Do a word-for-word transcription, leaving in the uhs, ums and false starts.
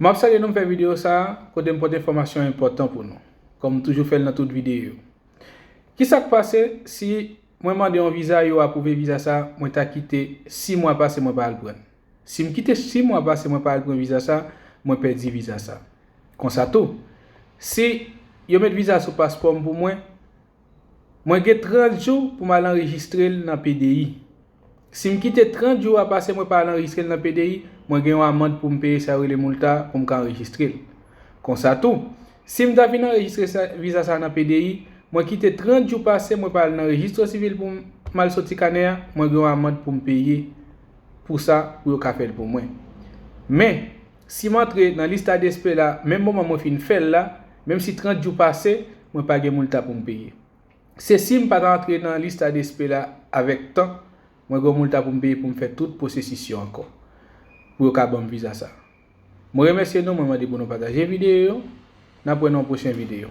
M ap salye nou, m fè videyo sa a kote m pote enfòmasyon enpòtan pou nou, kòm m toujou fè l nan tout videyo. Ki sa k pase si mwen mande yon viza, yo apwouve viza sa, mwen ta kite sis mwa pase mwen pa al pran l? Si m kite sis mwa pase mwen pa al pran viza sa, mwen pèdi viza sa. Konsa tou, si yo met viza sou paspò m pou mwen, mwen gen trant jou pou m al anrejistre l nan P D I. Si m kite trant jou a pase mwen pa al anrejistre l nan P D I, mwen gen yon amann pou m peye, sa yo rele moulta, pou m ka anrejistre l. Konsa tou, si m ta vin anrejistre sa, viza sa nan P D I, mwen kite trant jou pase mwen pa al nan rejistro sivil pou m al soti kanè a, mwen gen yon amann pou m peye pou sa, pou yo ka fè l pou mwen. Men, si m antre nan lista despe la, menm moman mwen fin fè l la, menm si trant jou pase, mwen pa gen moulta pou m peye. Se si m pa t antre nan lista despe la avèk tan, mwen gen yon moulta pou m peye pou m fè tout pwosesis yo ankò, pou yo ka ban m viza sa. Mwen remèsye nou, mwen mande pou nou pataje videyo yo. N ap wè nan yon pwochen videyo.